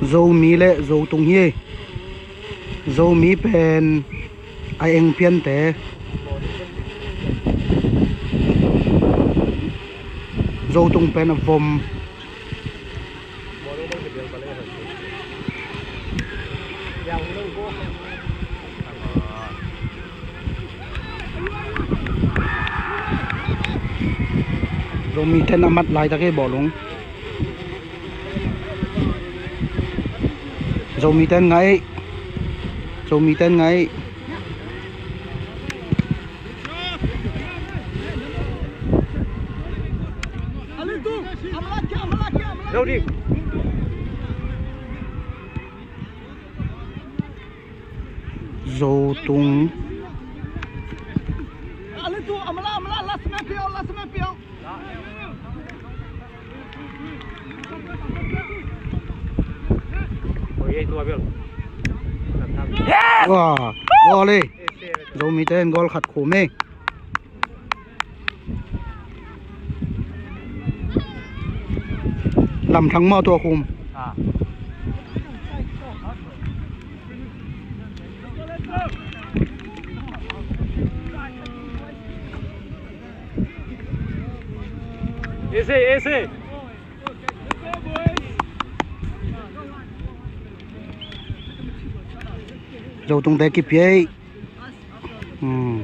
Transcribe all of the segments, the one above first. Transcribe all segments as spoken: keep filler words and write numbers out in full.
Zomi le Zotung hi. Zomi pen a eng piante. Zotung pen a vom. Zomi ten a mat laitak hi bawlung. Zomi ten ngai. Zomi ten ngai. Zotung. Yes! Goal hi. Zomi ten goal khat khum hi. Lamthang maw tua khum? Ese, ese. Zotung te kipia hi. Hmm.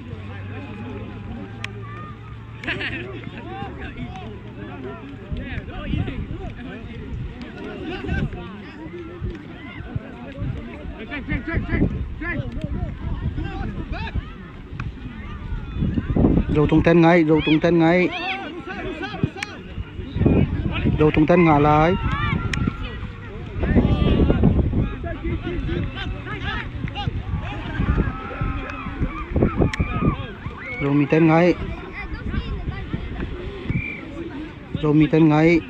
Zotung ten ngai, Zotung ten ngai. Zotung ten ngah lai. Zomi ten ngai. Zomi ten ngai.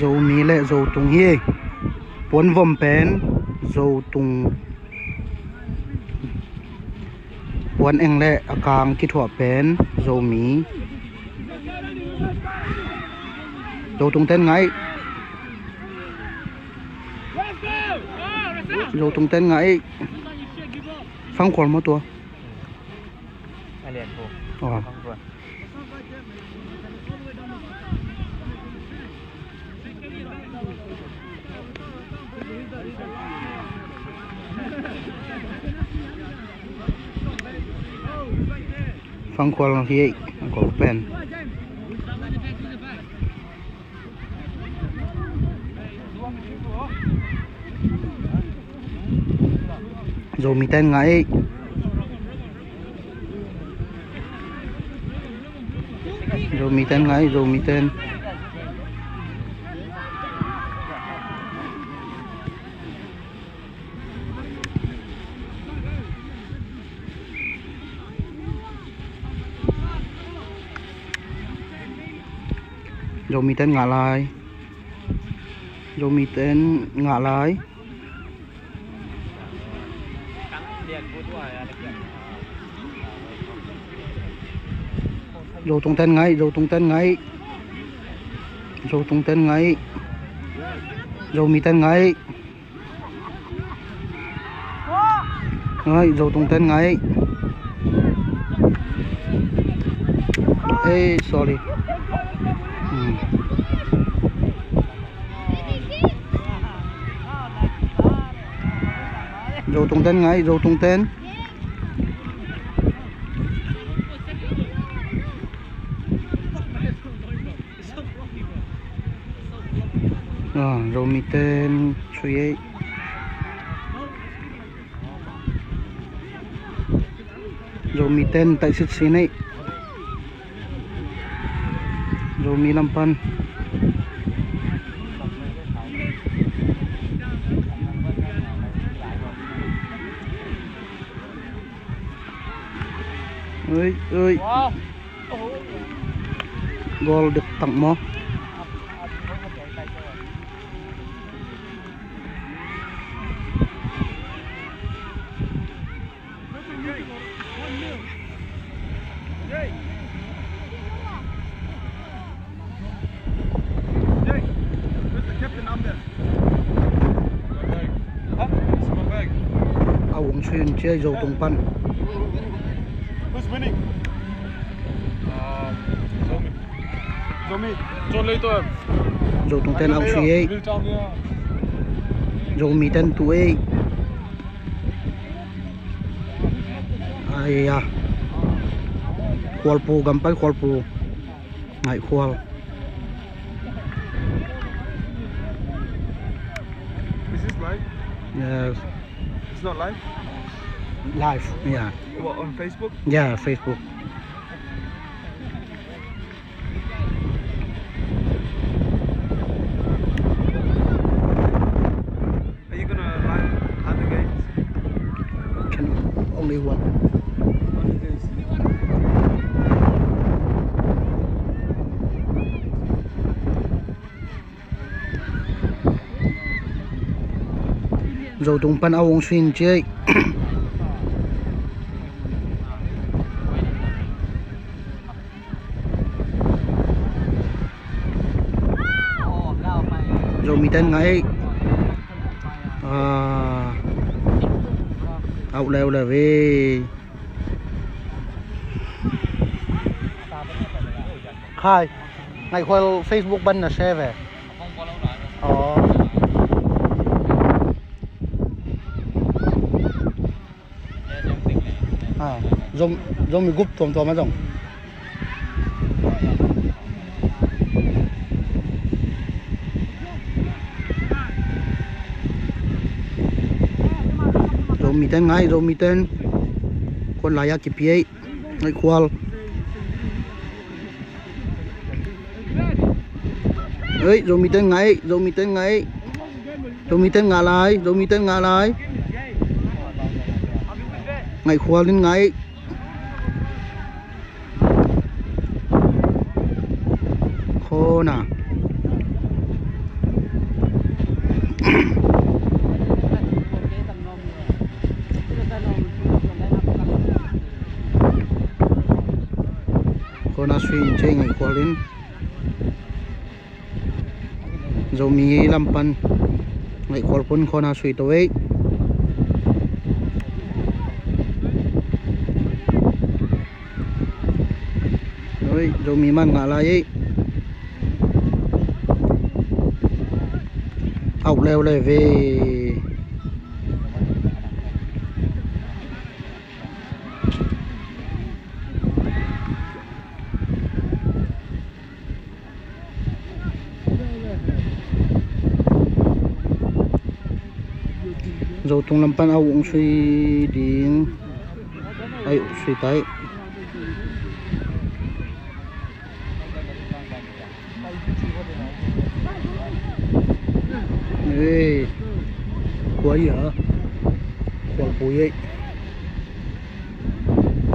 Zomi le Zotung hi. Puan vom pen Zotung. Puan eng le a kang kithuah pen Zomi. Zotung ten ngai. Zotung ten ngai. Fangkhual maw tua? A lian pu. Oh. Fangkhual. Fangkhual hi ei, a gol pen. Zomi ten ngai. Zomi ten ngai, Zomi ten. Zomi ten ngah lai. Zomi ten ngah lai. Zotung ten ngai, Zotung ten ngai. Zotung ten ngai. Zomi ten ngai. Ngai, Zotung ten ngai. Ei, sorry. Hmm. Zotung ten ngai, Zotung ten. Ah, Zomi ten three eight. Zomi ten taih sitsi nei. Zomi lam pan. Ui, ui. Goal diktak maw? Tun ciai Zotung pan. Who's winning? Uh, Zomi. Zomi. John Leitor. Zotung ten out sui ei. Zomi ten tu ei. Ai ya. Khualpu, Gampai Khualpu. Ngaihkhual. This is live? Yes. It's not live? Live, yeah. What, on Facebook? Yeah, Facebook. Are you gonna live other games? Can only one. Only this. Zotung pan a hong suin ciai. Zomi ten ngai. Ah, out leuleu ve. Khai, Ngaihkhual Facebook ban na share ve. Oh. Ah, Zomi, Zomi group tuamtuam a zong. Zomi ten ngai, Zomi ten. Khuan lai a kipia ei. Ngaihkhual. Ei, Zomi ten ngai, Zomi ten ngai. Zomi ten ngah lai, Zomi ten ngah lai. Ngaihkhual in ngai. Khona. Khona sui in ciai Ngaihkhual in. Zomi lam pan Ngaihkhual pun khona sui to ei. Oi, Zomi man ngah lai ei. Out leuleu ve. Zotung lam pan a hong sui ding. A hong sui tai. Ei, kua hi a? Khualpu ei.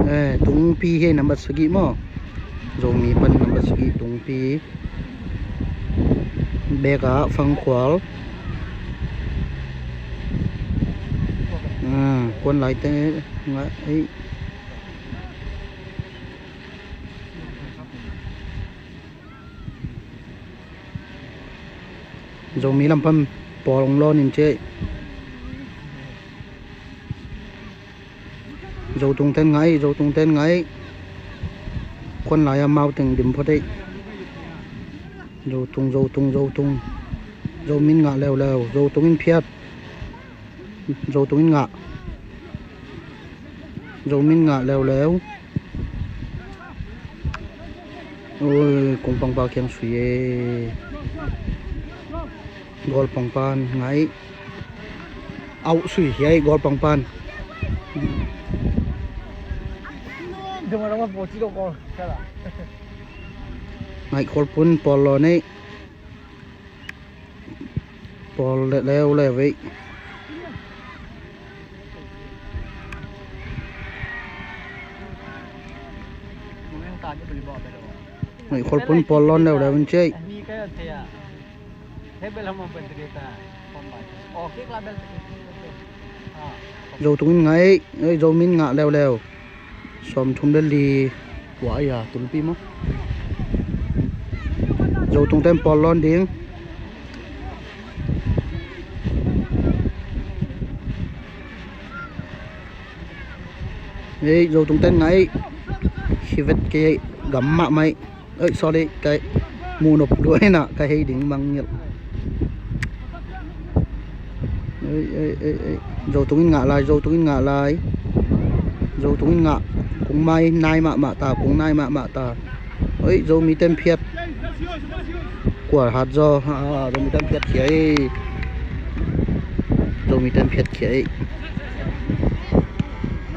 Eh, Tungpi hi, nambat sagih maw? Zomi pan nambat sagih Tungpi. Bek ah Fangkhual. Ah, kuan lai te ngai. Zomi lam pan pawl hong lawn in ciai. Zotung ten ngai, Zotung ten ngai. Khuan lai a mau teng dim phot ei. Zotung, Zotung, Zotung. Zomi in ngah leuleu, Zotung in phiat. Zotung in ngah. Zomi in ngah leuleu. Oi, kung pangpa kiang sui e. Goal pangpan ngai. Au sui hiai goal pangpan. Ngaihkhual pun pawl lawn ei. Pawl leuleu ei. Ngaihkhual pun pawl lawn leuleu in ciai. Zotung in ngai, ei, Zomi in ngah leuleu. Sawmthum le li. Ua, ai a, tulpi maw? Zotung ten pawl lawn ding. Ei, Zotungte in ngah ei. Hi vet kei ei, gam mahmah ei. Ei, sorry, kai muh nop lua ei na, ka hei ding mangngilh. Ei, ei, ei, ei. Zotung in ngah lai, Zotung in ngah lai. Zotung in ngah. Kung mai nai mahmah ta, kung nai mahmah ta. Ei, Zomite in phiat. Kua hat zaw, ah, Zomite in phiat khia ei. Zomite in phiat khia ei.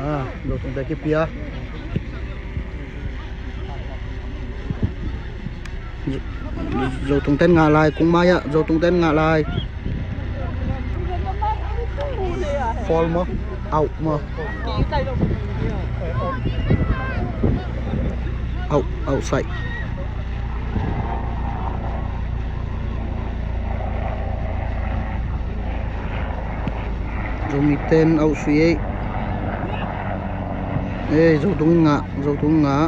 Ah, Zotungte kipia. Zo-, Zotungte in ngah lai, kung mai ah, Zotungte in ngah lai. Foul maw? Out maw? Out, outside. Zomite in out sui ei. Ei, Zotung in ngah, Zotung in ngah.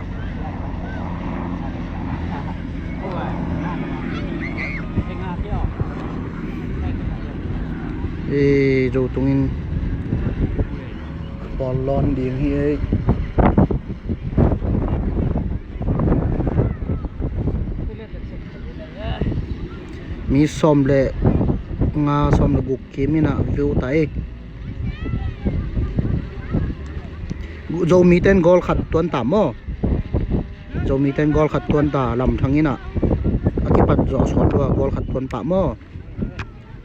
Ei, Zotung in ball lawn ding hi ei. Mi sawm le nga, sawm le guk kim in ah view ta ei. Zomite in goal khat tuan ta maw? Zomite in goal khat tuan ta, Lamthang in ah a kipat zawh sawt lua goal khat tuan pah maw?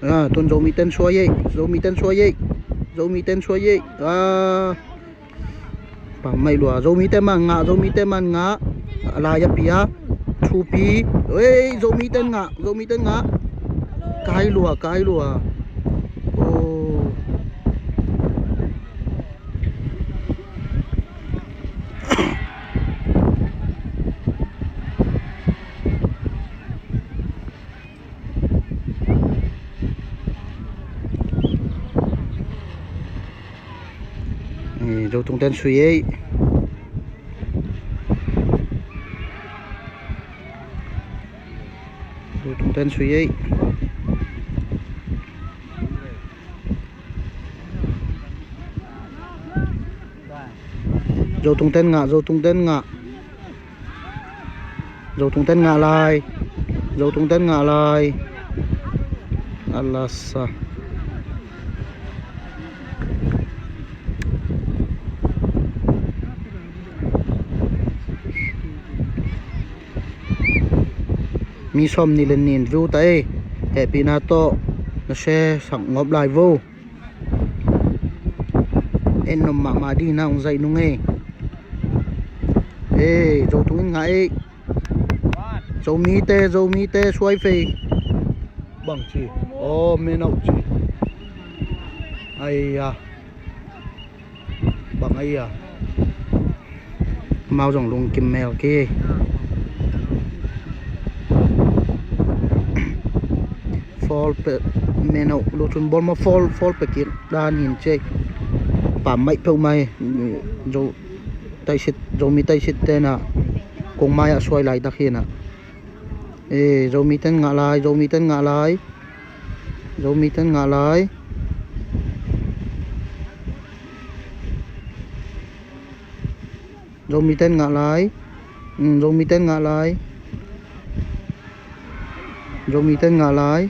Ah, tun Zomite in suai ei, Zomite in suai ei, Zomite in suai ei. Ah, pam mai lua, Zomite man ngah, Zomite man ngah. A lai a pia, thupi. Ei, Zomite in ngah, Zomite in ngah. Kai lua, kai lua. Oh. Ei, Zotungte in sui ei. Zotungte in sui ei. Zotungte in ngah, Zotungte in ngah. Zotungte in ngah lai. Zotungte in ngah lai. A la sa. Mi sawm nih le nih in view ta ei. Hehpihna tawh na share sak ngawp lai vo. En nuam mahmah ding na hong zaih nung ei. Ei, Zotung in ngah ei. Zomite, Zomite suai fei. Bang ci. Aw, men auh ci. Ai ya. Bang ai ya. Amau zong lungkim mel kei. Foul pe, men auh, lo cun ball maw foul, foul pe kik dan hin ci ei. Pam maih peuh mai. Zo taisit, Zomi taisit te in ah kong mai ah suai laitak hi in ah. Ei, Zomite in ngah lai, Zomite in ngah lai. Zomite in ngah lai. Zomite in ngah lai. Mm, Zomite in ngah lai. Zomite in ngah lai.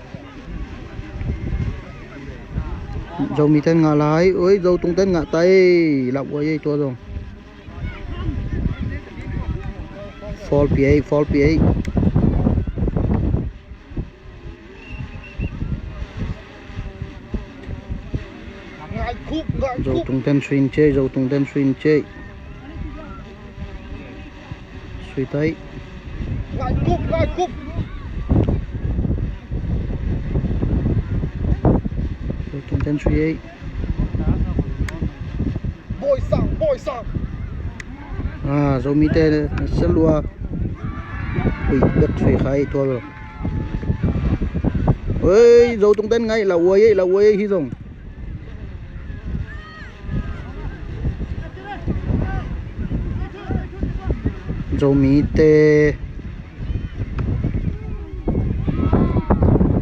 Zomite in ngah lai. Oi, Zotungte in ngah ta ei. Lauhuai ei tua zong. Foul pia ei, foul pia ei. Zotungte in sui in ci ei, Zotungte in sui in ci ei. Sui ta ei. Zotungte in sui ei. Bawi Sang, Bawi Sang. Ah, Zomite na sia lua. Ui, bek sui kha ei tua lo. Oi, Zotungte in ngah ei, lauhuai ei, lauhuai ei hi zong. Zomite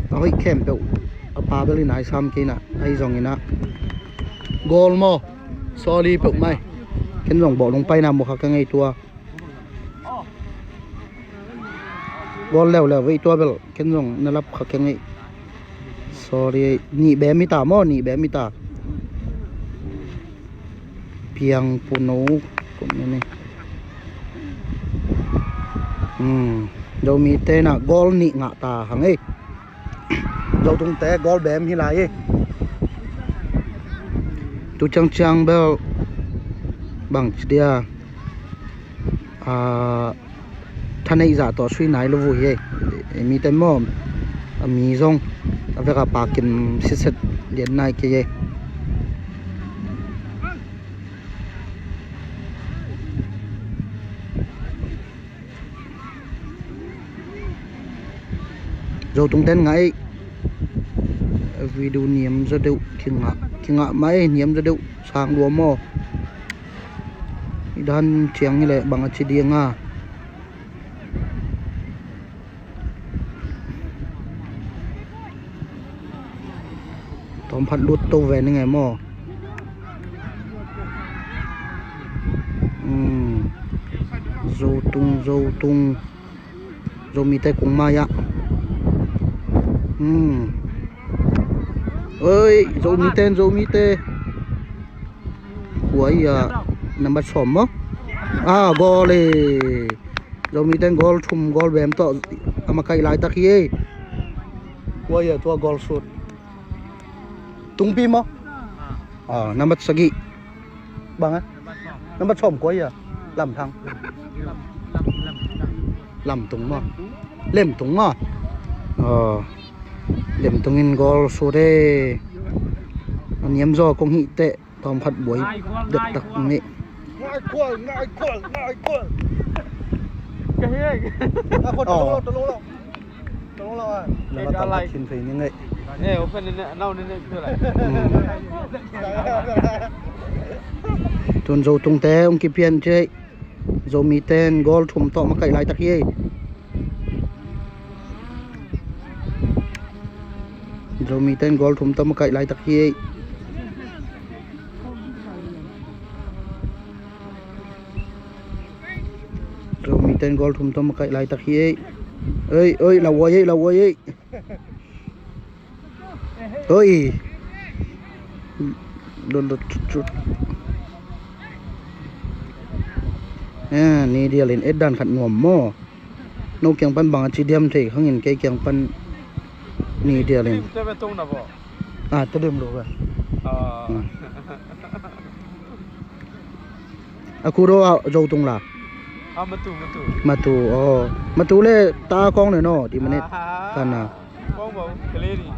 a hoih khempeuh a pa bel in ai sam kei in ah, ahi zongin ah. Goal maw? Sorry peuh mai. Ken zong bawlung paina mu kha keng ei tua. Goal leuleu vei tua bel ken zong na lap kha keng ei. Sorry, nih bem hi ta maw, nih bem hi ta. Piang puno kum ni ni. Hmm. Zomite na goal nih ngah ta hang ei. Zotungte goal bem hi lai hi. Tu ciangciang bel bang ci dia, ah, thaneih zah tawh sui nai lo vui ei. Ei mite maw, a mi zong a veka pakin siset lian nai kei ei. Zotungten ngah ei. Video niam zaw deuh kingah, kingah mah ei, niam zaw deuh sang lua maw. I dan ciang hi leh bang a ci ding a. Tawmphat lut to ve ning ei maw. Hmm. Zotung, Zotung. Zomite kung mai ah. Hmm. Oi, Zomite, Zomite. Kua ia, nambat sawm maw? Ah, goal ei. Zomite goal thum, goal bem tawh a makaih laitak hi ei. Kua ia tua goal shoot. Tungpi maw? Ah, nambat sagih. Bang a? Nambat sawm kua ia? Lamthang. Lamtung maw? Lemtung maw? Ah. Lemtung in goal shoot ei. A niam zaw kong hih teh tawmphat buai dektak ni. Ngai kual, ngai kual, ngai kual. Ka hi ei. Ngai kual, tolong lo, tolong lo. Tolong lo ah. Ngai kual, tolong lo. Khin phei ni ngai. Eh, open ni ne, nau ni ne, tu lai. Hmm. Tun Zotungte ong kipian cei. Zomiten goal thum tawh makaih laitak hi ei. Zomiten goal thum tawh makaih laitak hi ei. Zomiten goal thum tawh makaih laitak hi ei. Ei, ei, la uai ei, la uai ei. Oi. Dot, dot, tut, tut. Eh, ni dial in et dan khat nuam maw. No kiang pan bang a ci diam thei khang in kei kiang pan ni dial in. Tedim te ve tung na bo. Ah, tedim lo ve. Ah. Hmm. A khu do a Zotung la. Ah, Matu, Matu. Matu, oh. Matu le ta kong ne no, di manit. Ah. Kan na. Kong bo, kali ni.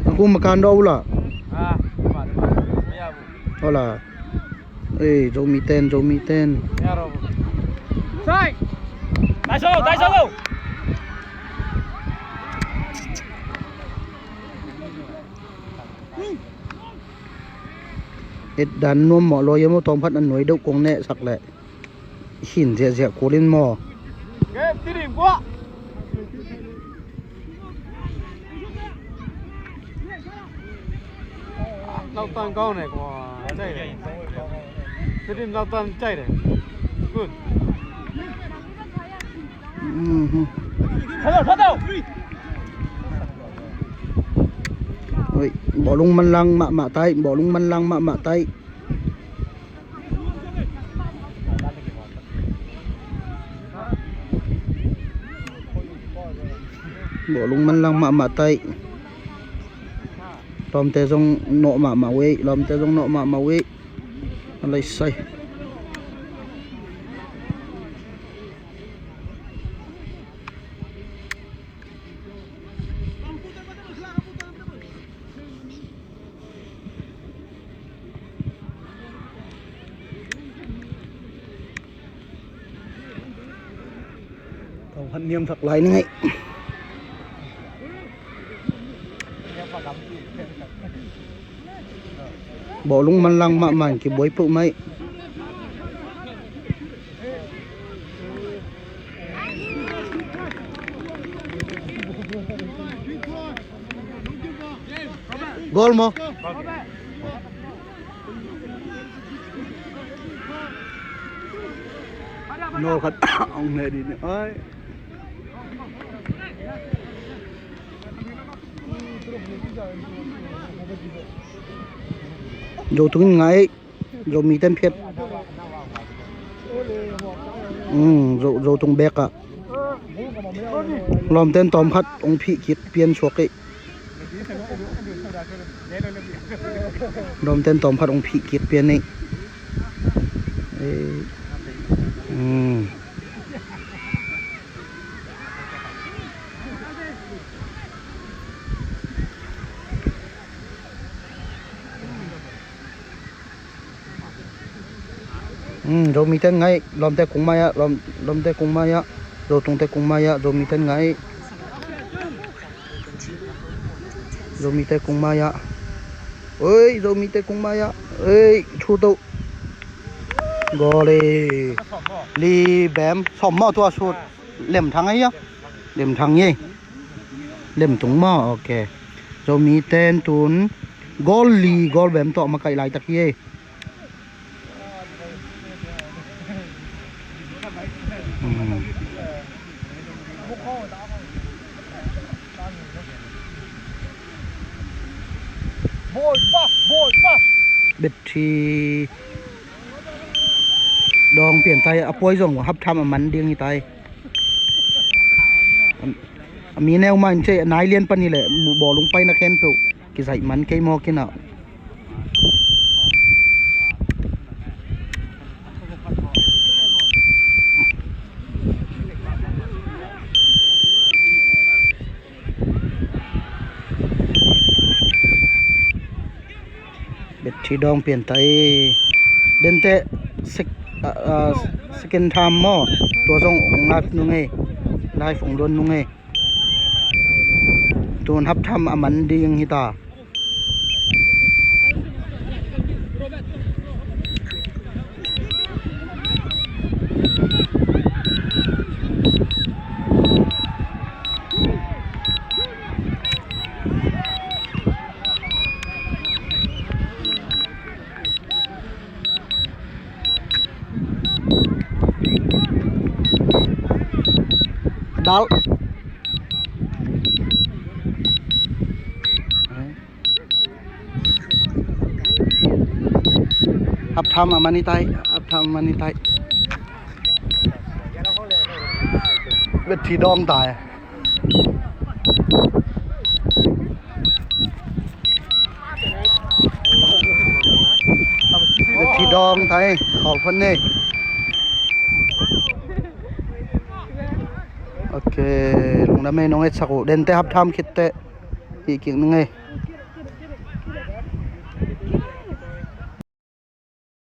A khu makan do la. Ah, ma, ma, ma, ya bu. Hola. Ei, Zomiten, Zomiten. Sai! Dai solo, dai solo! Et dan nuam mawh lua ia maw, tawmphat a nuai deuh kong neh sak leh. Hin ziahziah kul in maw. Game tiring bua. Nautan kau ne ko cai de. Tedim nautan cai de. Good. Mhm. Oi, bawlung manlang mahmah tai, bawlung manlang mahmah tai. Bawlung manlang mahmah tai. Lawmte zong nawh mahmah uh ei, lawmte zong nawh mahmah uh ei. A lai sai. Tawh han niam thak lai ni ngei. Bawlung manlang mahmah in kibuai peuh mai. Goal maw? No khat ong ne di ni. Ai. Zo tung in ngai. Zomite in phiat. Um, Zo, Zo tung bek ah. Lawmte in tawm khat ong phih kik pian suak ei. Lawmte in tawm khat ong phih kik pian ei. Ei. Um. Um, Zomite in ngai, Lawmte kung mai ah, Lawm, Lawmte kung mai ah, Zotungte kung mai ah, Zomite in ngai. Zomite kung mai ah. Oi, Zomite kung mai ah. Oi, thu to. Goal ei. Li bem, sawm maw tua sut. Lem thang ei ah. Lem thang ei. Lem tung maw, ok. Zomite in tun goal li, goal bem tawh makaih laitak hi ei. Betri dawng pian tai, a puai zong haptham a man ding hi tai. A mi neu mah in cei a nai lian pan hi leh bawlung paina khempeuh kizaih man kei maw kinah. Betri dawng pian ta ei. Dente sek, ah, ah, second term maw? Tua zong ong ngak nung ei. Live ong luan nung ei. Tun haptham a man ding hi ta. Dal. Haptham a man hi tai, haptham a man hi tai. Betri dawng tai. Betri dawng tai, khawl phot ni. Ok, lungdam ei, nong etsak uh. Dente haptham khit teh hih kik ning ei.